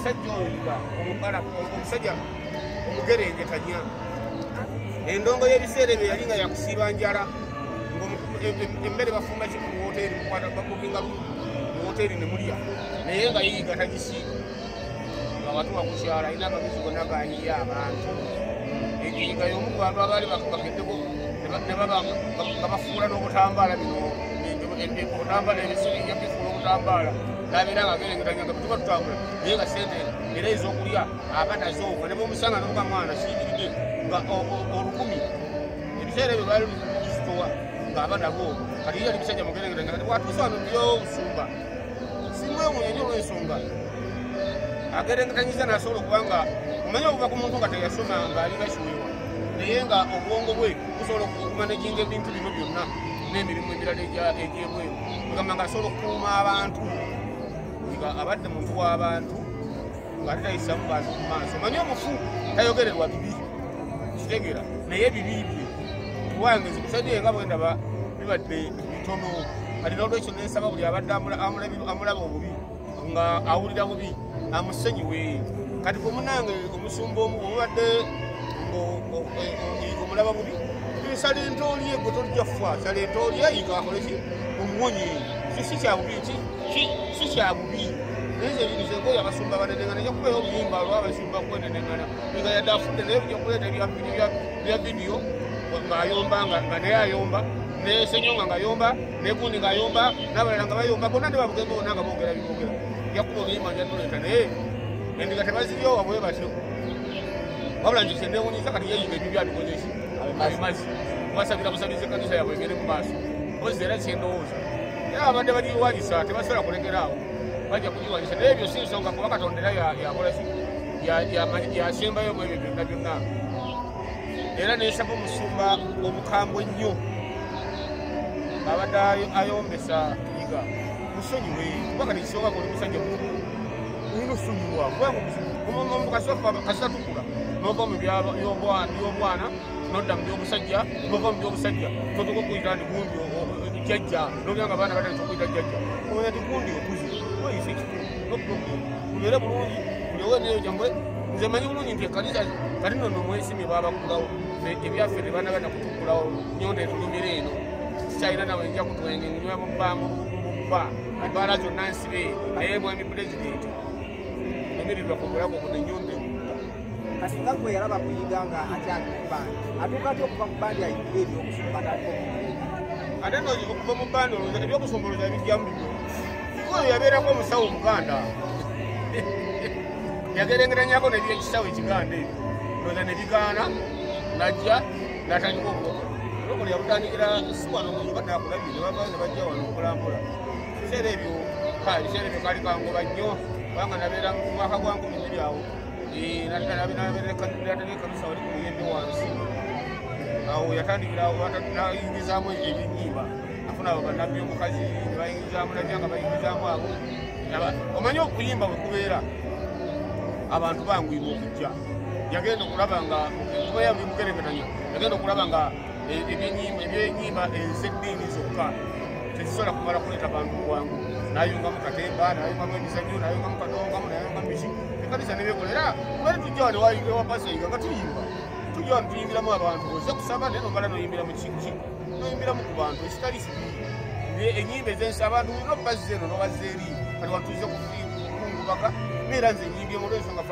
Omusajja oyo omukala omusajja omugerengetanya endongo y'ebiseera ebyo yali nga yakusiiba njala emmere bafumba kimu mu woteeri mukwata bakukinga mu woteeri ne mulya naye nga Yiga tagisiiba nga watuwa ku kyalo alina amagezi gonna gayiye abantu. Yiga y'omu ku bantu abaali bakeddeko ne baba nga bafuula n'obutambaala bino obutambaala ebisubi yabifuula obutambaala n'abeera nga agerengetanya nga tuba tutambula naye nga sente era ez'okulya aba nazo nga ne b'omusanga n'omuga mwana siyimiridde nga olukumi ebiseera ebyo baali luzitowa ng'aba nabo kati ye yali musajja mugerengetanya kati bw'atuusa wano by'obusumba simwewuunya nnyo olw'ensonga agerengetanyiza n'asobola okuba nga omanyi okuva ku muntu nga teyasoma ng'alinga kiweewa naye nga obwongo bwe busobola okumanaginga ebintu bino byonna n'emirimu emirala egy'ebweru ogamba ng'asobola okukuuma abantu nga abadde muntu w'abantu ng'ate tayisamu bantu mu maaso. Omanyi omufu tayogererwa bibi kitegeera naye bibi bye kubange nze nga bwe ndaba bibadde bitono kati n'olwekyo nensaba buli abadde amulaba obubi nga awulira bubi amusonyiwe. Kati gwe munnange omusumba omu obadde ng'omulaba bubi sala entooli gwe tolijja kufa sala entooli Yiga akole ki omuwonye si kya bubi si kya bubi. Naye nze ngoyo abasumba banenengana nja kubeera oluyimba lw'abasumba kwenenengana Yiga yadde afudde naye bijja kuleeta ebya vidiyo ng'ayomba nga naye ayomba ne Ssenyonga ng'ayomba ne gundi ng'ayomba n'abalala nga bayomba bonna ne babugembe bonna nga boogera biboogera yakuba oluyimba nja tuleeta naye endiga tebaziryowa bwe batyo wabula nze kyenneewuunyisa kati ye Yiga ebyo byabikoze ki abimazi kubasabira busabizi ekkanisa yaabwe egende mu maaso mpozi era kyendowooza era abadde bagiwanyisa tebasobola kulekeraawo bajja kugiwanyisa naye ebyo si nsonga kuba Katonda era yakola ki yasembayo mu ebyo byonna byonna. Era nensaba omusumba omukambwe ennyo abadde ayombesa Yiga musonyiwe kuba kati ekisooka oli musajja mukulu olina osonyiwa kubanga omuntu kasita tukula n'ova mu by'obwana n'odda mu by'obusajja n'ova mu by'obusajja totuka okuyita nti gundi jjajja n'olya nga abaana batandise okuyita jjajja omanya nti gundi okuze weyisa ekikulu no problem mubeere bulungi buli owe emyoyo gyammwe. Nze manyi bulungi nti ekkanisa kati nno mwesimye baabakulawo ebyaffe tebanagana kutukulawo nnyonta etulumira eno sikyalina nawe nja kutwenge nywa mubba ebbaala zonna nsibe naye mwami pulezidenti emirirwa ku bulago buno ennyonta. Kati nga gwe yalaba ku Yiga nga akyali ku bbandi atuuka atya okuva mu bbandi ayingire ebyokusumba atandika okuyiga? Ate nno okuva mu bbandi olowooza ebyokusumba olowooza bijjamu bibyo. Yiga oyo yabeerako omusawo omuganda yagerengeranyako nebyekisawo ekiganda ebyo olowooza ne bigaana n'ajja n'atandika obulokole. Obulokole yabutandikira si wano oba naakulabye ne bavaayo ne bajja wano mpolampola. Ebiseera ebyo kaali kangoba nnyo kubanga nabeera mu mwaka gwa 2000 awo natandika ekkanisa wali ku muyembe wansi awo yatandikira nayingizaamu ebinnyimba afuna abo bannabbi omukazi ne bayingizaamu najja nga bayingizaamu abo. Omanyi okuyimba bwe kubeera abantu banguyirwa okujja yagenda okulaba nga kuba mugerengetanya yagenda okulaba nga ebyennyimba ez'eddiini zokka tezisobola kumala kuleeta bantu bwangu n'ayungamu katemba n'ayungamu emizannyo n'ayungamu kadongamu n'ayungamu biki ekkanisa nebyekola era kubeera tujja wano ewa Pastor Yiga nga tuyimba tujja wano tuyimbiramu abantu ozze kusaba naye nomala n'oyimbiramu kiki n'oyimbiramu ku bantu ekitali kibi ennyimba ezensi abantu olina okubazza eno n'obazza eri kati wano tuzze kukungubaga neera nze nnyimbye mu olw'ensonga.